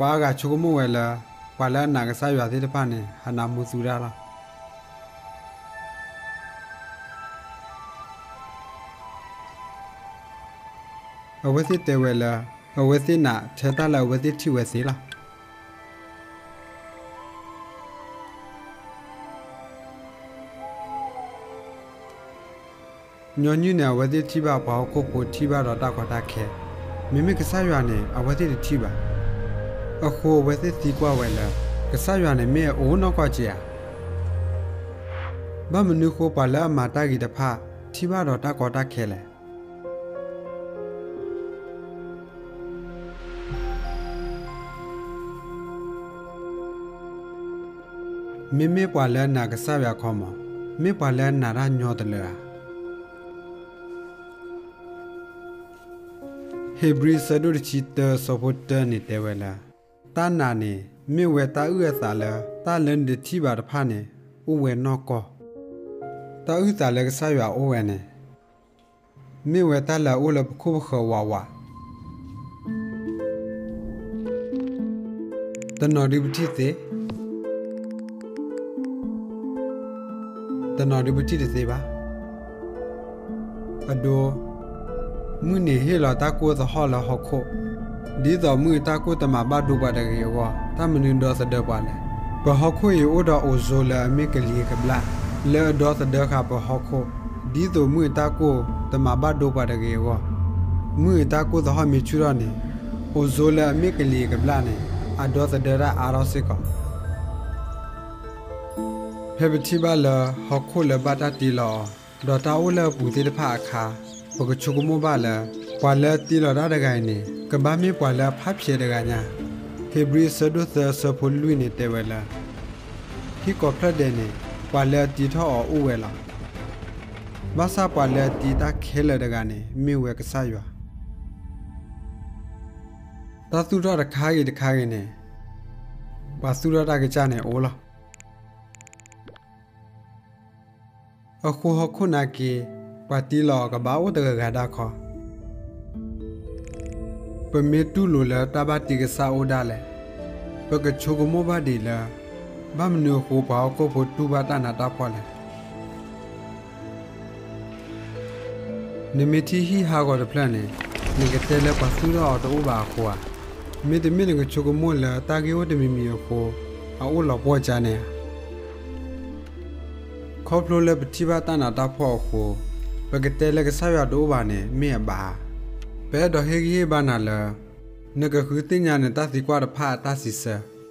ပှၤအါဂၤဆိကမိၣ်ဝဲလၢ ပှၤလၢအနာ်ကစၢ်ယွၤသ့ၣ်တဖၣ်န့ၣ် ဟးနးမူသူတၢ်လီၤ. အဝဲသ့ၣ်တဲဝဲလၢ အဝဲသ့ၣ်နာ်ထဲတၢ်လၢအဝဲသ့ၣ်ထံၣ်ဝဲသ့လီၤ. ညီနုၢ်န့ၣ် အဝဲသ့ၣ်ထံၣ်ဘၣ်ပှၤဟီၣ်ခိၣ်ဖိထံၣ်ဘၣ်ဒီးတၢ်ကီတၢ်ခဲ, မ့မ့ၢ်ကစၢ်ယွၤန့ၣ် အဝဲသ့ၣ်တထံၣ်ဘၣ်. အဃိအဝဲသ့ၣ်သံကွၢ်ဝဲလၢ ကစၢ်ယွၤန့ၣ်မ့ၢ်အအိၣ်နီၢ်ကီၢ်က့ဧါ. ဘၣ်မနုၤဃိပှၤလၢအမၤတၢ်ဂ့ၤတဖၣ် ထံၣ်ဘၣ်ဒီးတၢ်ကီတၢ်ခဲလဲၣ်. မ့မ့ၢ်ပှၤလၢအနာ်ကစၢ်ယွၤခီမီၤ, မ့ၢ်ပှၤလၢအနာ်တၢ်ညီတလၢဧါ. ဟ့းဘြံၤ အဆၢဒိၣ်တဆံတၢ အဆၢဖိတၢန့ၣ် တဲဝဲလၢ တၢ်နာ်န့ၣ် မ့ၢ်ဝဲတၢ်အုၣ်အသးလၢ တၢ်လၢနတထံၣ်ဘၣ်တဖၣ်န့ၣ် အိၣ်ဝဲနီၢ်ကီၢ်. တၢ်အုၣ်သးလၢကစၢ်ယွၤအိၣ်ဝဲန့ၣ် မ့ၢ်ဝဲတၢ်လၢအအိၣ်လၢပခိၣ်ပဃၢၤဝးဝး. တနီၤဒုးပထံၣ်သ့, တနီၤဒုးပထံၣ်တသ့ဘၣ်. အဒိ, မုၢ်န့ၣ်ဟ့ၣ်လီၤတၢ်ကိၢ်သဟီၣ်လၢဟီၣ်ခိၣ်, ဒ်သိးမုၢ်အတၢ်ကိၢ်တမၤဘၣ်ဒိပှၤတဂ့ၤအဂီၢ်, တၢ်မနုၤဒီသဒၢပှၤလဲၣ်. ပဟီၣ်ခိၣ်အံၤအိၣ်ဒီးအိးစိလၢအမ့ၢ်ကလံၤကဘျၣ်, လၢအဒီသဒၢဃာ်ပဟီၣ်ခိၣ်, ဒ်သိးမုၢ်အတၢ်ကိၢ်တမၤဘၣ်ဒိပှၤတဂ့ၤအဂီၢ်. မုၢ်အတၢ်ကိၢ်သဟီၣ်မ့ၢ်ဆူၣ်ထီၣ်န့ၣ်, အိးစိလၢအမ့ၢ်ကလံၤကဘျၣ်န့ၣ် အဒီသဒၢတၢ်အါထီၣ်စ့ၢ်ကီး. ဖဲပထံၣ်ဘၣ်လၢဟီၣ်ခိၣ်လၢဘၣ်တၢ်တ့လီၤအီၤ, ဒီးတၢ်အိၣ်လၢအပူၤသ့ၣ်တဖၣ်အခါ, ပကဆိကမိၣ်ဘၣ်လၢ ပှၤလၢအတ့လီၤတၢ်တဂၤအံၤန့ၣ် ကဘၣ်မ့ၢ်ပှၤလၢအဖးဖျဲးတဂၤညါ. ဟ့းဘြံၤ အဆၢဒိၣ်သၢ အဆၢဖိလွံၢ်န့ၣ် တဲဝဲလၢ ဟံၣ်ကိးဖျၢၣ်ဒဲးန့ၣ် ပှၤလၢအတ့ထီၣ်အီၤအိၣ်ဝဲလီၤ. ဘၣ်ဆၣ်ပှၤလၢအတ့တၢ်ခဲလၢာ်တဂၤန့ၣ် မ့ၢ်ဝဲကစၢ်ယွၤ. တၢ်သူၣ်ထီၣ်တခါဂ့ၤတခါဂ့ၤန့ၣ်, ပှၤသူၣ်ထီၣ်တၢ်ကစၢ်န့ၣ်အိၣ်လီၤ. အဃိဟီၣ်ခိၣ်နာ်က့, ပှၤတ့လီၤအီၤကဘၣ်အိၣ်တဂၤဂၤဒၣ်ခီ. ပမ့ၢ်တူၢ်လိာ်လၢတၢ်ဘၣ်တ့ကစၢ်အိၣ်ဒၣ်လဲာ်, ပကဆိကမိၣ်ဘၣ်ဒံးလၢ ဘၣ်မနုၤအဃိပှၤဟီၣ်ခိၣ်ဖိတူၢ်ဘၣ်တၢ်နးတၢ်ဖှီၣ်လဲၣ်. နမ့ၢ်ထံၣ်ဟံၣ်ဟးဂီၤတဖျၢၣ်န့ၣ်, နကတဲလၢပှၤသူၣ်ထီၣ်အီၤတအိၣ်ဘၣ်အဃိဧါ. မ့တမ့ၢ်နကဆိကမိၣ်လၢတၢ်ဂ့ၢ်အိၣ်တမံၤမံၤအဃိ အအိၣ်လီၤပှီၢ်ကါန့ၣ်ဧါ. ခီဖျိလၢပထံၣ်ဘၣ်တၢ်နးတၢ်ဖှီၣ်အဃိ, ပကတဲလၢကစၢ်ယွၤတအိၣ်ဘၣ်န့ၣ် မ့ၢ်အဘၣ်ဧါ. ပအဲၣ်ဒိးဟ့ၣ်ဂံၢ်ဟ့ၣ်ဘါနၤလၢ နကဃုသ့ၣ်ညါနတၢ်သံကွၢ်တဖၣ်အတၢ်စံးဆၢ.